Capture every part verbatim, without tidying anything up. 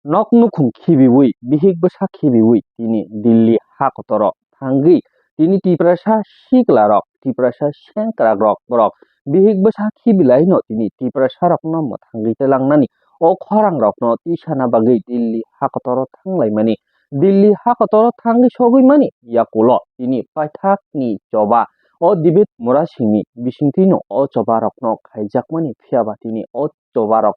nok nukhung khibiwi, bihik bwsa khibiwi tini Delhi ha kotoro thangwi tini Tiprasa siklarok, Tiprasa sengkrakrok borok bihik bwsa khibilaino tini Tiprasarokno mwthangwi tei langnani o khorangrokno tisana bagwi Delhi ha kotoro thanglaimani. Delhi ha kotoro thangwi sogwi mani yakulo tini paithakni choba o David Murasingni bisingtwino o chobarokno khaijakmani, phiyaba tini o chobarok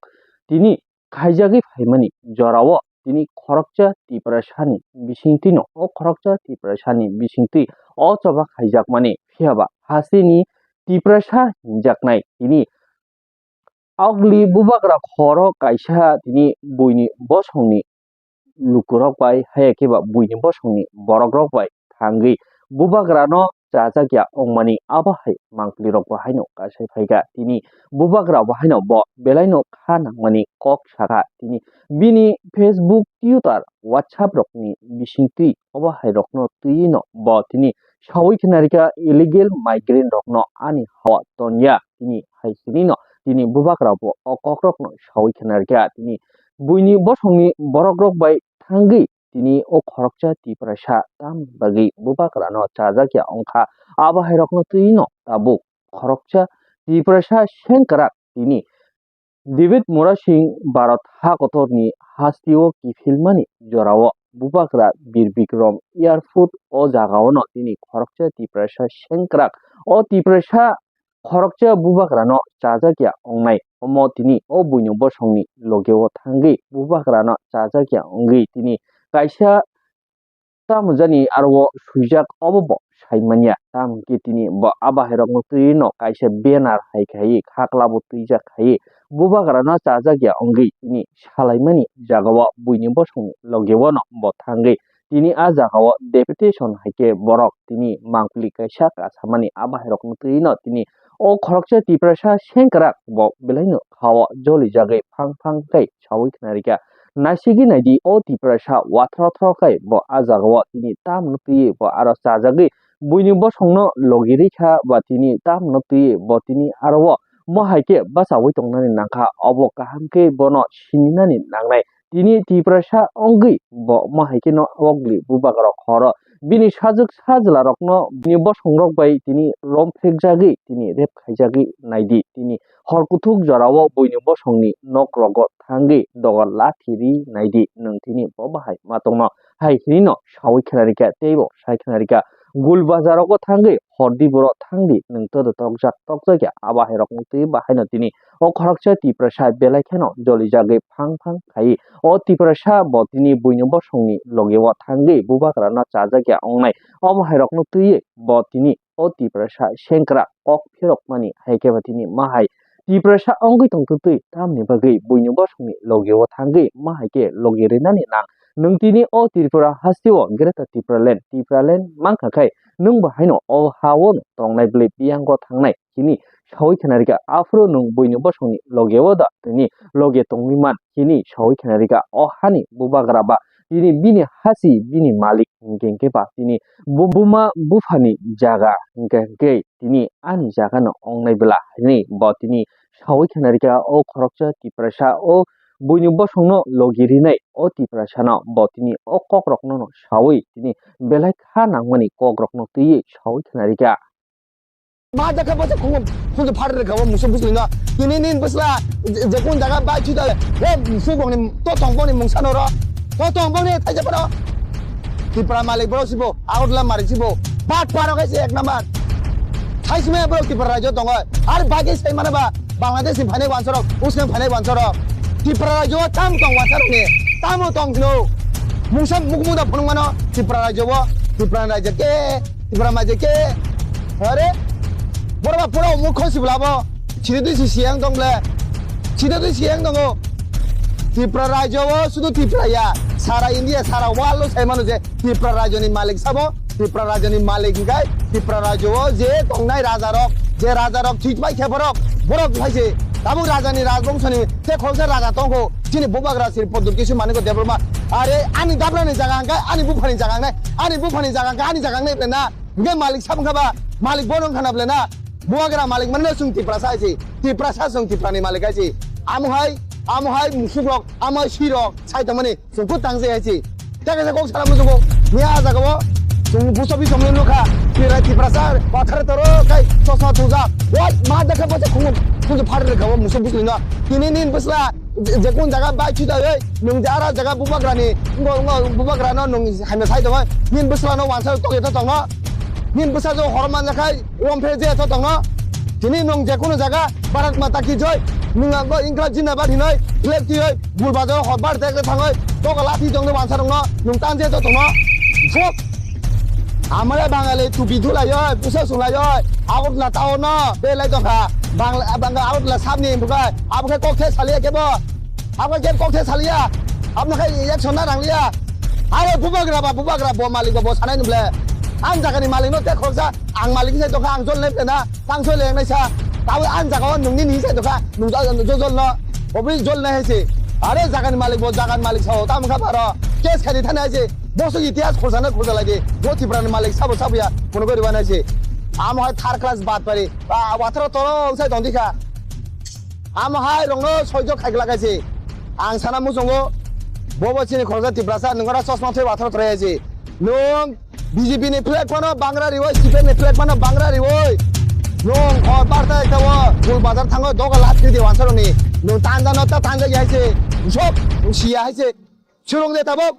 tini khaijagwi phaimani jorao tini khoroksa Tiprasani bisingtwino, o khoroksa Tiprasani bisingtwi o choba khaijakmani, phiyaba hasteni Tiprasa hinjaknai tini Augli bubagra khoro kaisa tini buini bosongni lukurok bai, haya khe ba buini bosongni borokrok bai thangwi bubagrano chajakya wngmani abo hai mangpilirok bo haino kasai phaikha. Tini bubagra bo haino bo belaino kha nangmani kok sakha. Tini bini Facebook, Twitter, WhatsApp rokni bisingtwi obo hai rokno twiwi no bo tini sawi khe narikha illegal migrant rokno ani hawa tonya tini hai hinwi no tini bubagra bo o kokrokno sawi khe narikha. Tini buini bosongni borokrok bai thangwi tini o khoroksa Tiprasa tamni bagwi bubagrano chajakya wngkha, abo hai rokno twiwi no tabuk khoroksa Tiprasa sengkrak tini David Murasing Bharat ha kotorni hasteo kiphilmani jorao bubagra Bir Bikram Airport o jagao no tini khoroksa Tiprasa sengkrak o Tiprasa khoroksa bubagrano chajakya wngnai. Omo tini o buino bosongni logeo thangwi bubagrano chajakya wngwi tini kaisa tamo jani aro o swijak obo bo sai manya. Tamo khe tini bo abo hai rokno twi no kaisa banner hai khai khakla bo twijak khai bubagrano chajakya wngwi tini salaimani jagao buini bosongni logeo no bo thangwi tini a jagao deputation hai khe borok tini mangpili kaisa kasamani abo hai rokno twi no tini o khoroksa Tiprasa sengkrak bo belaino khao jolijagwi phang phang khe sawi khna rikha. Naisigi naidi o Tiprasa wathro thro khe bo a jagao tini tamno twi bo aro chajagwi buini bosongno logi rikha ba tini tamno twi bo tini aro o mo hai khe bachaui tongnani nangkha, obo kaham khe bono sininani nangnai. Tini Tiprasa wngwi bo mo hai kheno Augli bubagrok horo bini sajwk sajwlarokno bini bosongrok bai tini romphekjagwi tini rep khaijagwi naidi. Tini hor kuthuk jorao buini bosongni nokrogo thangwi dogar lathi ri naidi nwng tini bo bahai ma tongno hai hinwi no sawi khna rikha teibo sai khna rikha. Gul bazarogo thangwi hordi borok thangdi nwng todo tokjak tokjakya abo hai rokno twi bahaino tini o khoroksa Tiprasa belai kheno jolijagwi phang phang khai o Tiprasa bo tini buino bosongni logeo thangwi bubagrano chajakya wngnai. Obo hai rokno twiwi bo tini o Tiprasa sengkrak kok phirokmani hai khe ba tini ma hai Tiprasa wngwi tongtwtwi tamni bagwi buino bosongni logeo thangwi ma hai khe logi rinani nang. Nwng tini o Tripura hasteo Greater Tipraland, Tipraland mankha khai nwng bo haino o ha-o tongnai bwlwi biyango thangnai hini sawi khna rikha. Aphuru nwng buini bosongni logeo da tini loge tongwi man hini sawi khna rikha. O hani bubagra ba tini bini hasi bini malik hinkhe hinkhe ba tini bu-, buma buphani jaga hinkhe hinkhe tini ani jagano wngnai bwla hini bo tini sawi khna rikha. O khoroksa Tiprasa o buini bosongno logi rinai o Tiprasano bo tini o kokrokno no sawi tini belai kha nangmani kokrokno twiwi sawi khna rikha. Ma dakha bose khungo khungo phar rikha o musu bujli no. Tini nin bwsla je, je kun jaga bai thida le. He musu bongni to tong bongni mungsa no ro. To tong bongni thaija paro. Tipra malik bro sibo, Agartala malik sibo. Bat paro kaise ek number. Thaisme bro Tipra rajyo tongo. Ar bagi sai mana ba Bangladesh ni phainai wansorok, Usnang phainai wansorok. Tipra rajyo tam tong wansarok ni. Tamo tong sino. Mungsa mukmuda phunung mano Tipra rajyo bo. Tipra rajyo ke Tipra maje ke? Are? Borok ba pura umuk khosi bwlabo. Chiri twi si siyang tong ble. Chiri twi siyang tongo. Tipra rajyo o sudu Tipra ya. Sara India, sara world o sai mano je Tipra rajyo ni malik sabo. Tipra rajyo ni malik hinkhe Tipra rajyo o je tongnai raja rok, je raja rok thik bai khe borok, borok hai se tabuk raja ni rajbongso ni te khoroksa raja tongkho. Chini bubagra siri Pradyut Kishore Manikya Debbarma. Are ani dabra ni jaga hinkhe ani bupha ni jaga hinkhe ani bupha ni jaga hinkhe ani jaga hinkhe ble na. Hinkhe malik sabo wngkha ba, malik bono wngkha na ble na. Bubagra malik mano chwng Tiprasa hai se, Tiprasa chwng Tiprani malik hai se. Amo hai, Amo hai musuk rok, amo hai sui rok, sai tongmani, chwng kut tang jai hai si. Tei kaisa kok sana musugo, miya ah jaga o, chwng buso bisong ni nukha, Tipra, Tiprasa, pathar toro, kai, chosma tuja, wai, ma dakha bose khungo, khungo phar rwkha o musuk bising no. Tini nin bwsla, je, je kun jaga bai chuda oi, nwng je ara jaga bubagra ni, ngo, ngo, bubagra no nwng hamya sai tongoi, nin bwsla no wansa tokya tongno, nin bwsa jo horo manja khai, Rom phe je to tongno. Tini nwng je kunu jaga Bharat Mata ki jai. Nwng ang go Inglab Zindabad hinoi flag tiyoi bul bazar hor bar tek thangoi. To ga lathi tongno wansa rongno nwng tan je to tongno. Jok. Amare Bangali tupi dhulai oi, pusa sulai oi. Agartala town no belai tongkha. Bangla, Bangla Agartala sabni bukai. Abo khe kok the saliya kebo. Abo khe kok the saliya. Abna khai action na rangliya. Are bubagra ba, bubagra bo malik ba bo sanai nuble. Ang jaga ni malik no te khoroksa. Ang malik ni sai tongkha, ang jol nai pena, tang soi leng nai sa. Tabo ang jaga o nwng ni ni sai tongkha, nwng jol, jol, jol no. Obi jol nai hai se. Are jaga ni malik bo, jaga ni malik sao, tamo kha baro. Case khai di thani hai se. Bosok itihas khorsa na khorsa lai di. Bo Tripura ni malik sabo sabo ya, kono gori ba nai se. Amo hai third class bad pari. Ba, watharo toro sai tong di kha. Amo hai rong no soi jok khai glak hai se. Ang sana muchungo. Bo bo chini khoroksa Tiprasa, nwng ora chosma thoi watharo toro hai se. Nwng B J P ni flag phano bangra riwi, C P M ni flag phano bangra riwi. Nwng hor barta ekta o, Gul Bazar thango, doga lat kiri di wansa roni. Nwng tanja no ta tanja ya hai se. Sok, nwng siya hai se. Churung de tabok.